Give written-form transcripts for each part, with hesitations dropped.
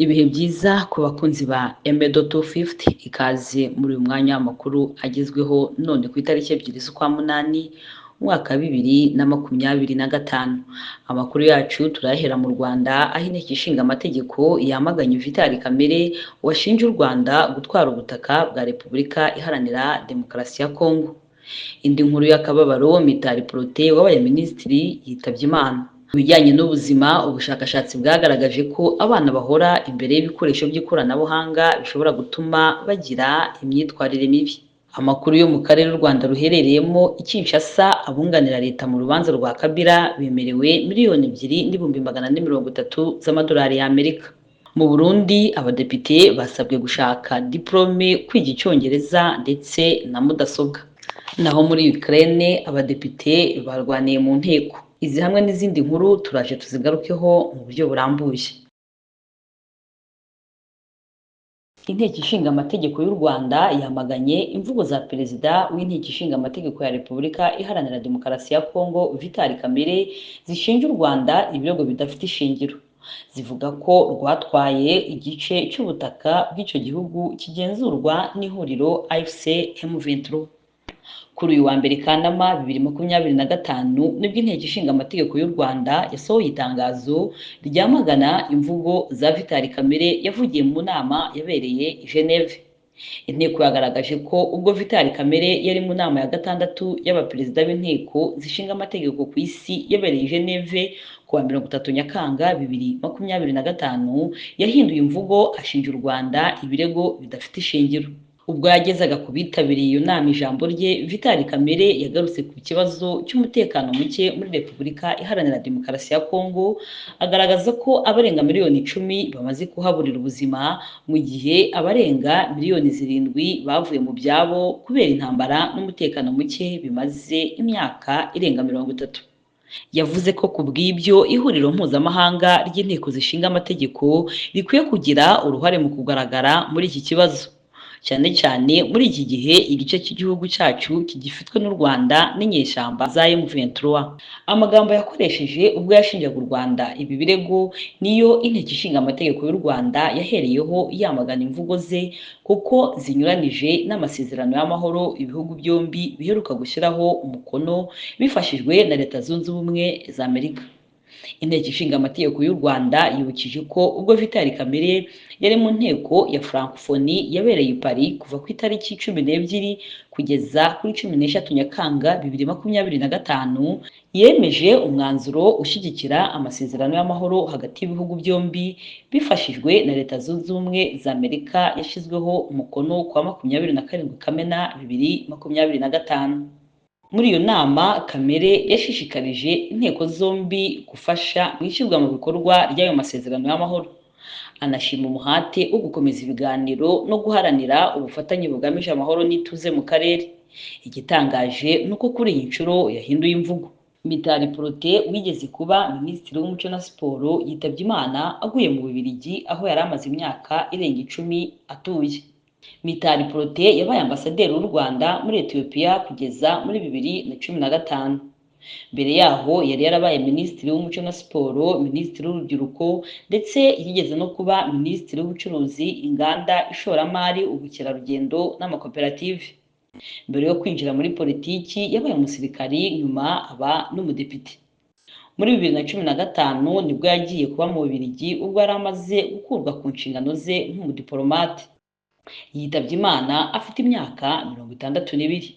Ibihe byiza ku bakunzi ba Emedo 250, ikaze muri uyu mwanya w'amakuru agezweho none ku itariki 2 z'ukwa munani umwaka wa 2025. Amakuru yacu turayahera mu Rwanda, aho Inteko Ishinga Amategeko yamaganye Vital Kamerhe washinje u Rwanda gutwara ubutaka bwa Repubulika Iharanira Demokarasi ya Kongo. Indi nkuru y'akababaro, Mitali Protais wabaye Minisitiri yitabye Imana. Mu bijyanye n'ubuzima, ubushakashatsi bwagaragaje ko abana bahora imbere y'ibikoresho by'ikoranabuhanga bishobora gutuma bagira imyitwarire mibi. Amakuru yo mu karere u Rwanda ruherereyemo, i Kinshasa, abunganira leta mu rubanza rwa Kabila bemerewe 2,430,000 z'amadolari y'Amerika. Mu Burundi, abadepite basabwe gushaka diplome, kwiga icyongereza ndetse na mudasobwa. Naho muri Ukraine, abadepite barwaniye mu nteko. Izi hamwe n'izindi nkuru turaje tuzigarukeho mu buryo burambuye. Inteko Ishinga Amategeko y'u Rwanda yamaganye imvugo za Perezida w'Inteko Ishinga Amategeko ya Repubulika Iharanira Demokarasi ya Kongo, Vital Kamerhe, zishinja u Rwanda ibirego bidafite ishingiro. Zivuga ko rwatwaye igice cy'ubutaka bw'icyo gihugu kigenzurwa n'ihuriro AFC M23. Kuri uyu wa mbere Kanama 2025, nibwo Inteko Ishinga Amategeko y'u Rwanda yasohoye itangazo ryamagana imvugo za Vital Kamerhe yavugiye mu nama yabereye i Geneve. Inteko yagaragaje ko ubwo Vital Kamerhe yari mu nama ya gatandatu y'abaperezida b'inteko zishinga amategeko ku isi yabereye i Geneve ku wa 30 Nyakanga 2025, yahinduye imvugo ashinja u Rwanda ibirego bidafite ishingiro. Ubwo yagezaga ku bitabiriye iyo nama ijambo rye, Vital Kamerhe yagarutse ku kibazo cy'umutekano muke muri Repubulika Iharanira Demokarasi ya Kongo, agaragaza ko abarenga miliyoni 10 bamaze kuhaburira ubuzima, mu gihe abarenga miliyoni 7 bavuye mu byabo kubera intambara n'umutekano muke bimaze imyaka irenga 30. Yavuze ko ku bw'ibyo ihuriro mpuzamahanga ry'inteko zishinga amategeko rikwiye kugira uruhare mu kugaragara muri iki kibazo, cyane cyane muri iki gihe igice cy'igihugu cyacu kigifitwe n'u Rwanda n'inyeshyamba za M23. Amagambo yakoresheje ubwo yashinjaga u Rwanda ibi birego niyo Inteko Ishinga Amategeko y'u Rwanda yahereyeho yamagana imvugo ze, kuko zinyuranije n'amasezerano y'amahoro ibihugu byombi biheruka gushyiraho umukono bifashijwe na Leta Zunze Ubumwe za Amerika. Inteko Ishinga Amategeko y'u Rwanda yibukije ko ubwo Vital Kamerhe yari mu nteko ya Francophonie yabereye i Paris kuva ku itariki 12 kugeza kuri 13 Nyakanga 2025, yemeje umwanzuro ushyigikira amasezerano y'amahoro hagati y'ibihugu byombi bifashijwe na Leta Zunze Ubumwe za Amerika yashyizweho umukono ku wa 27 Kamena 2025. Muri iyo nama, Kamerhe yashishikarije inteko zombi gufasha mu ishyirwa mu bikorwa ry'ayo masezerano y'amahoro, anashima umuhate wo gukomeza ibiganiro no guharanira ubufatanye bugamije amahoro n'ituze mu karere. Igitangaje ni uko kuri iyi nshuro yahinduye imvugo. Mitali Protais wigeze kuba Minisitiri w'Umuco na Siporo yitabye Imana aguye mu Bubiligi, aho yari amaze imyaka irenga 10 atuye. Mitali Protais yabaye ambasaderi w'u Rwanda muri Ethiopia kugeza muri 2015. Mbere yaho yari yarabaye Minisitiri w'Umuco na Siporo, Minisitiri w'Urubyiruko, ndetse yigeze no kuba Minisitiri w'Ubucuruzi, Inganda, Ishoramari, Ubukerarugendo n'Amakoperative. Mbere yo kwinjira muri politiki yabaye umusirikari, nyuma aba n'umudepite. Muri 2015 nibwo yagiye kuba mu Bubiligi, ubwo yari amaze gukurwa ku nshingano ze nk'umudipolomate. Yitabye Imana afite imyaka 62.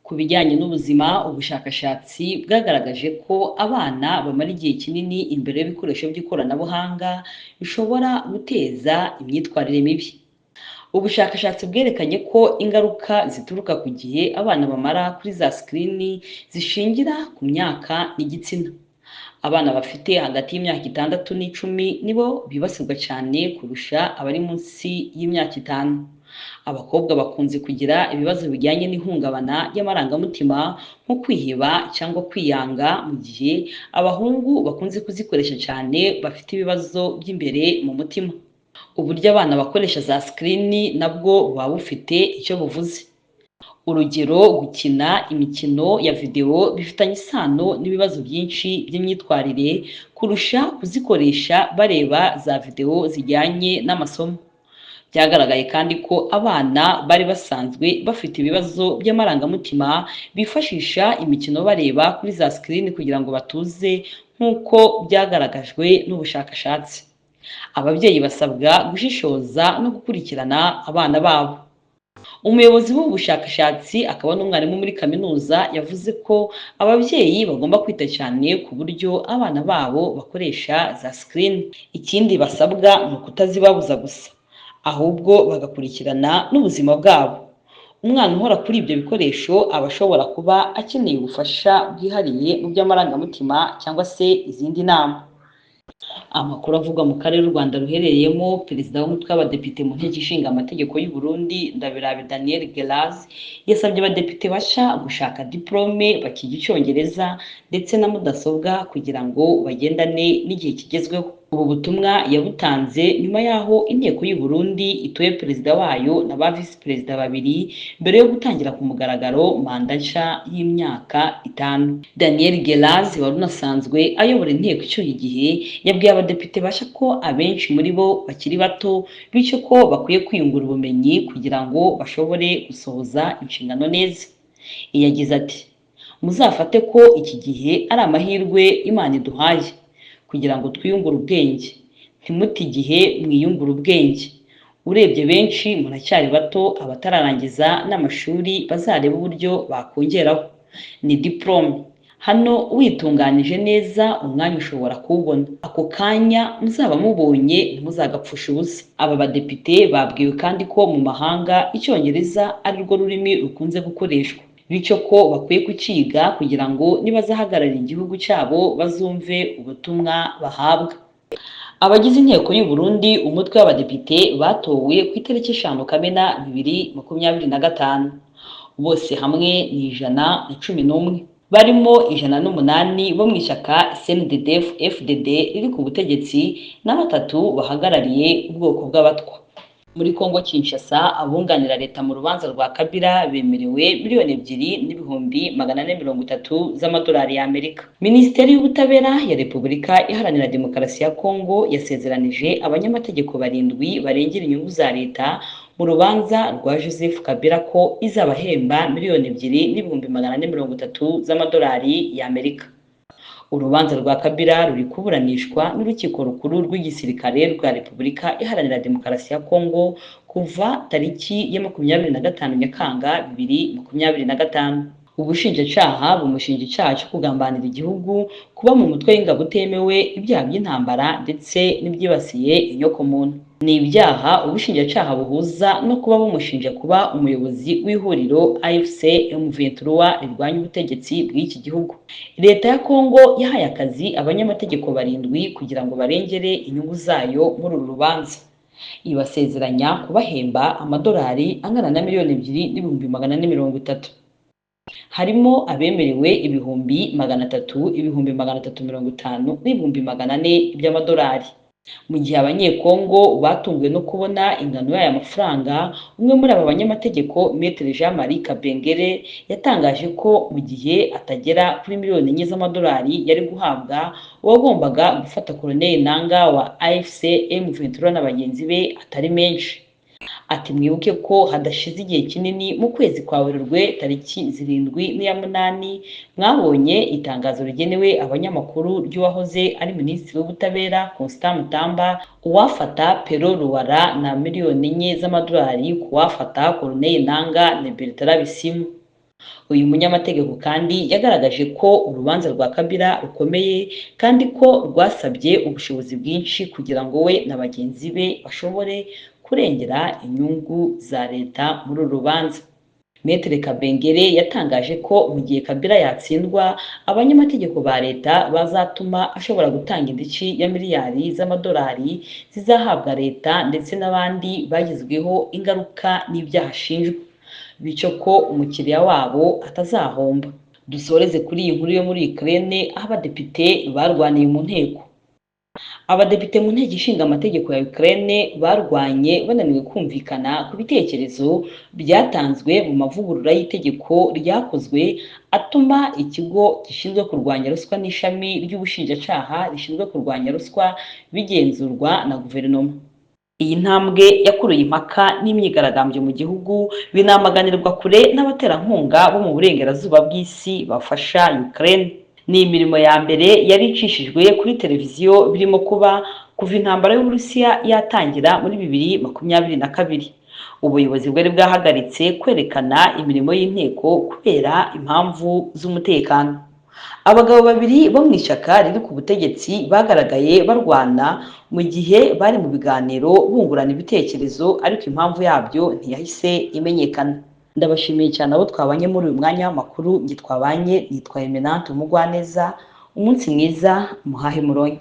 Ku bijyanye n'ubuzima, ubushakashatsi bwagaragaje ko abana bamara igihe kinini imbere y'ibikoresho by'ikoranabuhanga bishobora guteza imyitwarire mibi. Ubushakashatsi bwerekanye ko ingaruka zituruka ku gihe abana bamara kuri za sikirini zishingira ku myaka n'igitsina. Abana bafite hagati y'imyaka 6 n'icumi nibo bibasirwa cyane kurusha abari munsi y'imyaka 5. Abakobwa bakunze kugira ibibazo bijyanye n'ihungabana ry'amarangamutima nko kwiheba cyangwa kwiyanga, mu gihe abahungu bakunze kuzikoresha cyane bafite ibibazo by'imbere mu mutima. Uburyo abana bakoresha za sikirini nabwo buba bufite icyo buvuze. Urugero, gukina imikino ya videwo bifitanye isano n'ibibazo byinshi by'imyitwarire kurusha kuzikoresha bareba za videwo zijyanye n'amasomo. Byagaragaye kandi ko abana bari basanzwe bafite ibibazo by'amarangamutima bifashisha imikino bareba kuri za sikirini kugira ngo batuze, nk'uko byagaragajwe n'ubushakashatsi. Ababyeyi basabwa gushishoza no gukurikirana abana babo. Umuyobozi w'ubu bushakashatsi akaba n'umwarimu muri kaminuza yavuze ko ababyeyi bagomba kwita cyane ku buryo abana babo bakoresha za sikirini. Ikindi basabwa ni ukutazibabuza gusa, ahubwo bagakurikirana n'ubuzima bwabo. Umwana uhora kuri ibyo bikoresho aba ashobora kuba akeneye ubufasha bwihariye mu by'amarangamutima cyangwa se izindi nama. Amakuru avugwa mu karere u Rwanda ruherereyemo, Perezida w'umutwe w'Abadepite mu Nteko Ishinga Amategeko y'u Burundi, Ndabirabe Daniel Gélase, yasabye abadepite bashya gushaka diplome bakiga Icyongereza ndetse na mudasobwa kugira ngo bagendane n'igihe kigezweho. Ubu butumwa yabutanze nyuma y'aho Inteko y'u Burundi itoye perezida wayo na ba visi perezida babiri mbere yo gutangira ku mugaragaro manda nshya y'imyaka 5. Daniel Gélase wari unasanzwe ayobora inteko icyuye igihe, yabwiye abadepite bashya ko abenshi muri bo bakiri bato, bityo ko bakwiye kwiyungura ubumenyi kugira ngo bashobore gusohoza inshingano neza. Yagize ati: "Muzafate ko iki gihe ari amahirwe Imana iduhaye kugira ngo twiyungure ubwenge. Ntimute igihe mwiyungure ubwenge. Urebye benshi muracyari bato, abatararangiza n'amashuri bazarebe uburyo bakongeraho. Ni diplome. Hano witunganije neza umwanya ushobora kuwubona. Ako kanya muzaba mubonye ntimuzagapfushe ubusa." Aba badepite babwiwe kandi ko mu mahanga Icyongereza ari rwo rurimi rukunze gukoreshwa, bityo ko bakwiye kucyiga kugira ngo nibazahagararira igihugu cyabo bazumve ubutumwa bahabwa. Abagize Inteko y'u Burundi umutwe w'Abadepite batowe ku itariki 5 Kamena 2025. Bose hamwe ni 111, barimo 108 bo mu ishyaka CNDD FDD riri ku butegetsi na 3 bahagarariye ubwoko bw'Abatwa. Muri Kongo Kinshasa, abunganira leta mu rubanza rwa Kabila bemerewe 2,430,000 z'amadolari y'Amerika. Minisiteri y'Ubutabera ya Repubulika Iharanira Demokarasi ya Kongo yasezeranije abanyamategeko 7 barengera inyungu za leta mu rubanza rwa Joseph Kabila ko izabahemba 2,430,000 z'amadolari y'Amerika. Urubanza rwa Kabila ruri kuburanishwa n'Urukiko Rukuru rw'Igisirikare rwa Repubulika Iharanira Demokarasi ya Kongo kuva tariki ya 25 Nyakanga 2025. Ubushinjacyaha bumushinja icyaha cyo kugambanira igihugu, kuba mu mutwe w'ingabo utemewe, ibyaha by'intambara ndetse n'ibyibasiye inyokomuntu. Ni ibyaha ubushinjacyaha buhuza no kuba bumushinja kuba umuyobozi w'ihuriro AFC M23 rirwanya ubutegetsi bw'iki gihugu. Leta ya Kongo yahaye akazi abanyamategeko 7 kugira ngo barengere inyungu zayo muri uru rubanza. Ibasezeranya kubahemba amadolari angana na 2,430,000. Harimo abemerewe 300,000, 350,000 n'ibihumbi 400 by'amadolari. Mu gihe Abanyekongo batunguwe no kubona ingano y'aya mafaranga, umwe muri aba banyamategeko, Maître Jean Marie Kabengere, yatangaje ko mu gihe atagera kuri 4 miliyoni z'amadolari yari guhabwa uwagombaga gufata Colonel Nanga wa AFC M23 na bagenzi be atari menshi. Ati: "Mwibuke ko hadashize igihe kinini mu kwezi kwa Werurwe tariki 7 n'iya 8 mwabonye itangazo rigenewe abanyamakuru ry'uwahoze ari Minisitiri w'Ubutabera Constant Mutamba, uwafata Pero Luwara na 4 miliyoni z'amadolari ku wafata Colonel Nanga na Bertrand Bisimwa." Uyu munyamategeko kandi yagaragaje ko urubanza rwa Kabila rukomeye kandi ko rwasabye ubushobozi bwinshi kugira ngo we na bagenzi be bashobore kurengera inyungu za leta muri uru rubanza. Maître Kabengere yatangaje ko mu gihe Kabila yatsindwa, abanyamategeko ba leta bazatuma ashobora gutanga indishyi ya miliyari z'amadolari zizahabwa leta ndetse n'abandi bagizweho ingaruka n'ibyaha ashinjwa, bityo ko umukiriya wabo atazahomba. Dusoreze kuri iyi nkuru yo muri Ukraine, aho abadepite barwaniye mu nteko. Abadepite mu nteko ishinga amategeko ya Ukraine barwanye bananiwe kumvikana ku bitekerezo byatanzwe mu mavugurura y'itegeko ryakozwe atuma ikigo gishinzwe kurwanya ruswa n'ishami ry'ubushinjacyaha rishinzwe kurwanya ruswa bigenzurwa na guverinoma. Iyi ntambwe yakuruye impaka n'imyigaragambyo mu gihugu, binamaganirwa kure n'abaterankunga bo mu burengerazuba bw'isi bafasha Ukraine. Ni imirimo ya mbere yari icishijwe kuri televiziyo birimo kuba kuva intambara y'Uburusiya yatangira muri 2022. Ubuyobozi bwari bwahagaritse kwerekana imirimo y'inteko kubera impamvu z'umutekano. Abagabo babiri bo mu ishyaka riri ku butegetsi bagaragaye barwana mu gihe bari mu biganiro bungurana ibitekerezo, ariko impamvu yabyo ntiyahise imenyekana. Ndabashimiye cyane abo twabanye muri uyu mwanya w'amakuru. Njye twabanye nitwa Eminante Umugwaneza. Umunsi mwiza, muhahe muronke.